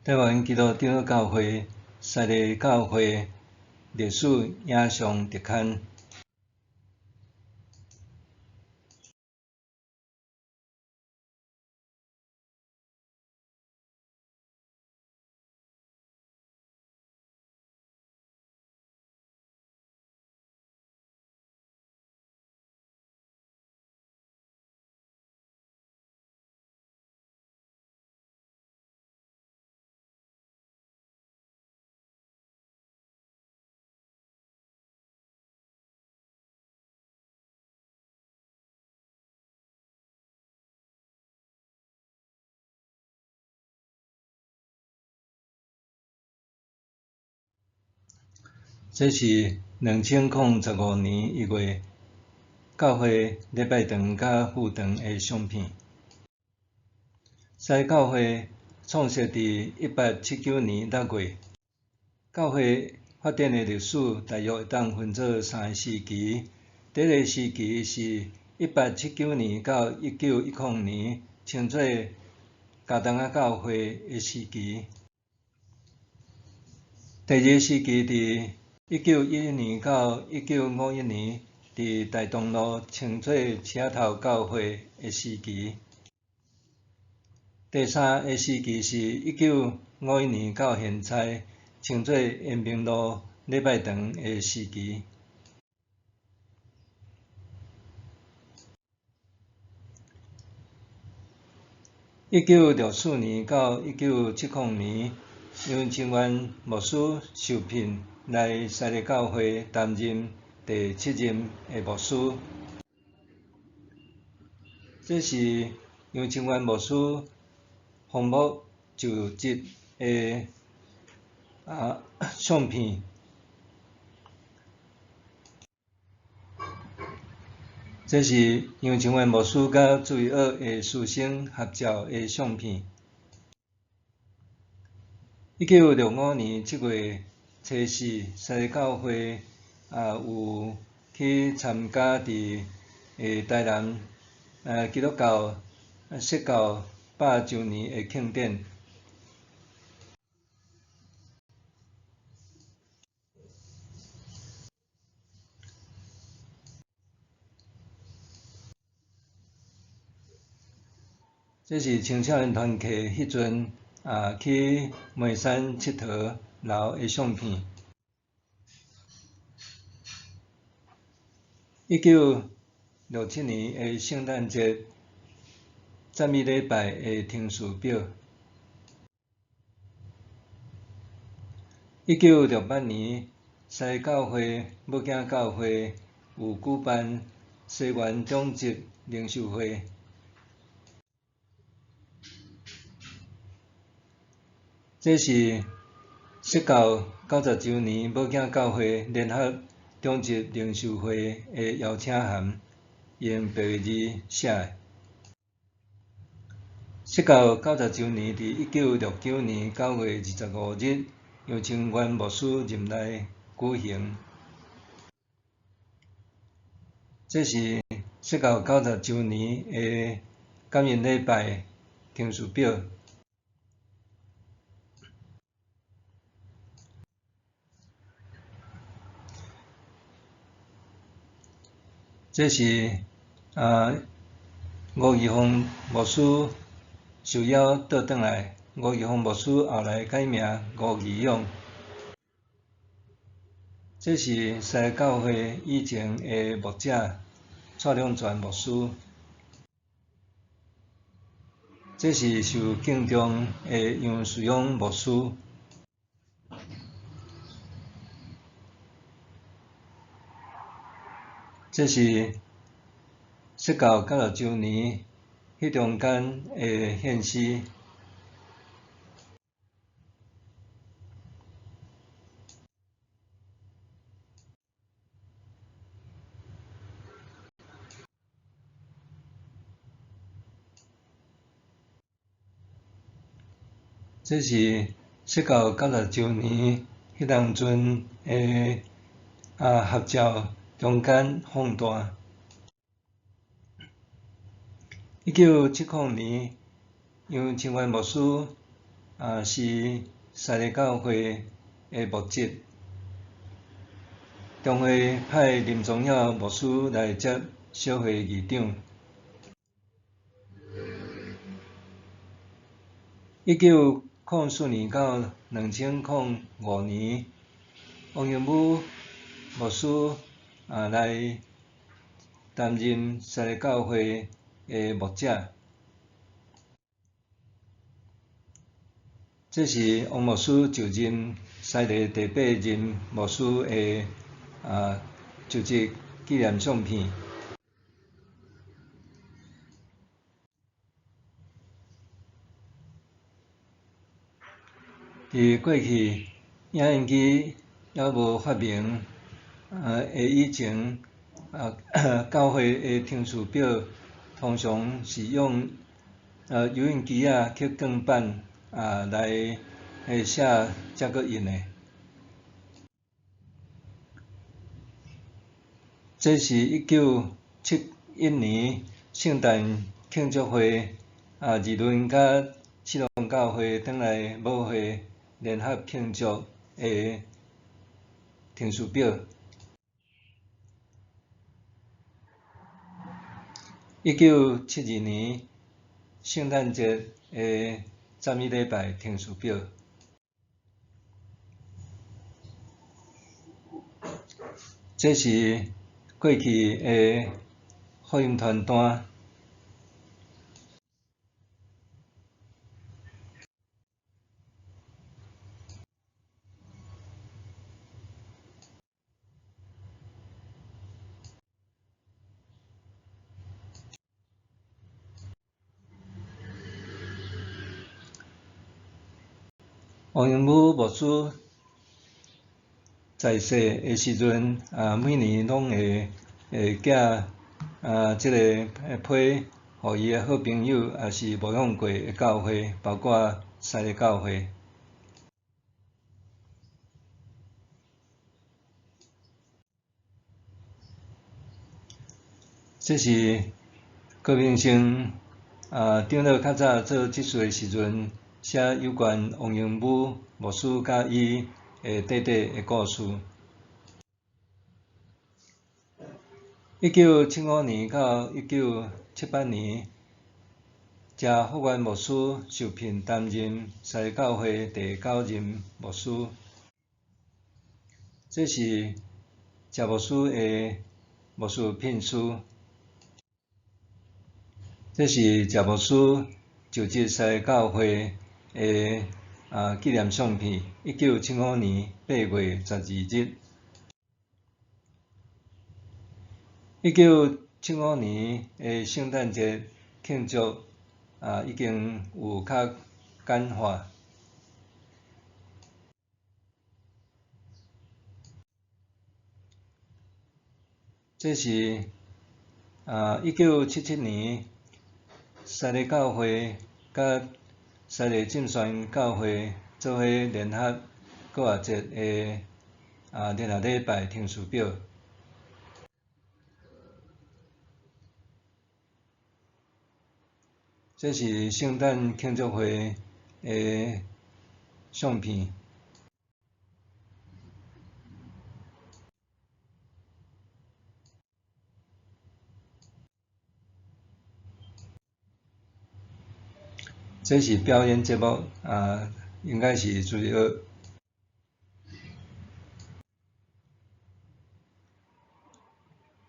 台灣基督長老教會西麗教會歷史影像特刊。這是2015年1月教會禮拜堂佮副堂的相片。西麗教會創設佇1879年6月，教會發展的歷史大約會當分做三个時期。第一个時期是1879年到1910年，稱做膠東仔教會的時期。第二个時期佇1911年到1951年，佇大同路稱做車頭教會的時期。第三个時期是1951年到現在，稱做延平路禮拜堂的時期。1964年到1970年，楊清源牧師受聘來西麗教會擔任第七任的牧師。這是楊清源牧師奉牧就職的相片。這是楊清源牧師佮注意學的師生合照的相片。1965年7月初四，西麗教會有去參加佇台南基督教釋教100週年的慶典。這是青少年團契彼陣去梅山𨑨迌留的相片。1967年的聖誕節讚美禮拜的程序表。1968年西麗教會母囝教會有舉辦西元長執靈修會。這是釋教90週年母囝教會聯合長執靈修會的邀請函，用白字寫的。釋教90週年佇1969年9月25日，楊清源牧師任內舉行。這是釋教90週年的感恩禮拜程序表。這是吳義峰牧師受邀倒轉來，吳義峰牧師後來改名吳義勇。這是西麗教會以前的牧者蔡良泉牧師。這是受敬重的楊士勇牧師。這是釋教90週年彼中間的獻詩。這是釋教90週年彼當陣的合照中間放大。1970年，楊清源牧師是西禮教會的牧職，中會派林宗耀牧師來接小會議長。1904年到2005年，王榮武牧師來擔任西禮教會的牧者。這是王牧師就任西禮第八任牧師的就職紀念相片。佇過去，影印機猶無發明的以前，教會的程序表通常是用油印機仔去卷版來寫才閣印的。這是1971年聖誕慶祝會，二崙佮刺桐教會轉來母會聯合慶祝的程序表。1972年聖誕節的讚美禮拜程序表。這是過去的福音傳單。王榮武牧師在世的時陣，每年攏會寄這个批予伊的好朋友，也是牧養過的教會，包括西禮教會。這是郭明生長老較早做執事的時陣，寫有關王榮武牧師佮伊的短短的故事。1975年到1978年，謝福元牧師受聘擔任西禮教會第九任牧師。這是謝牧師的牧師聘書。這是謝牧師就職西禮教會的紀念相片，1975年8月12日。1975年的聖誕節慶祝已經有較簡化。這是1977年西禮教會佮西禮浸宣教會做伙聯合過節的聯合禮拜程序表。這是聖誕慶祝會的相片。這是表演節目，應該是主日學。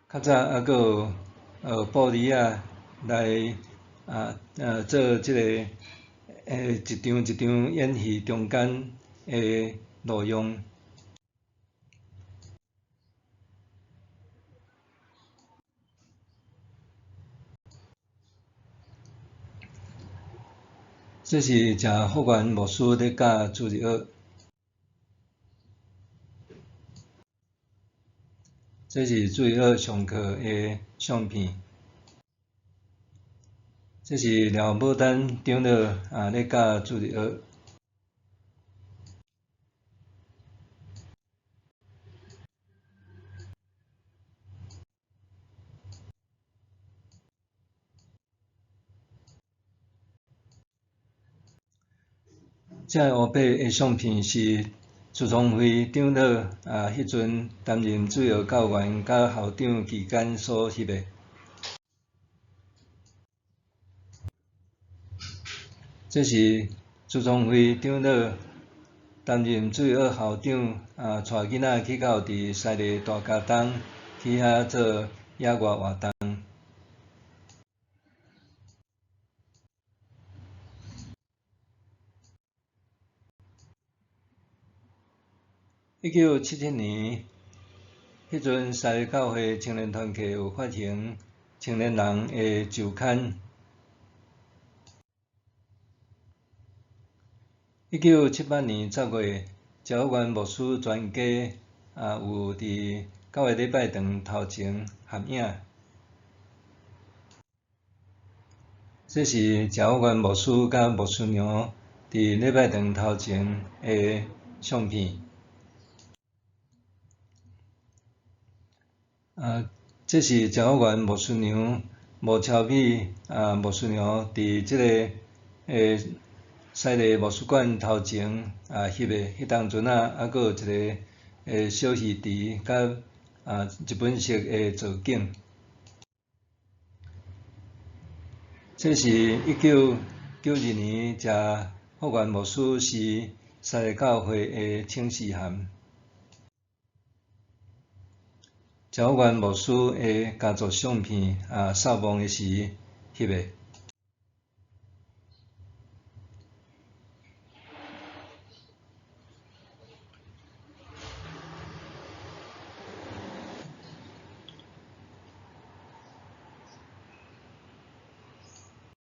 較早猶閣有布簾仔來做這個一場一場演戲中間的路用。這是謝福元牧師咧教主日學。這是主日學上課的相片。這是廖寶丹長老咧教主日學。這个烏白的相片是朱宗輝長老彼陣擔任主要教員佮校長期間所翕的。這是朱宗輝長老擔任主要校長，帶囡仔去到佇西麗大甲東去遐做野外活動。1977年，彼陣西麗教會青年團契有發行青年人的週刊。1978年10月，謝福元牧師全家有佇教會禮拜堂頭前合影。這是謝福元牧師佮牧師娘佇禮拜堂頭前的相片。這是謝福元牧師娘吳超美牧師娘佇這个西麗牧師館頭前翕的，彼當陣猶閣有一个小魚池佮日本式的造景。這是1992年，謝福元牧師是西麗教會的請示函。謝福元牧師的家族相片，掃墓的時翕的。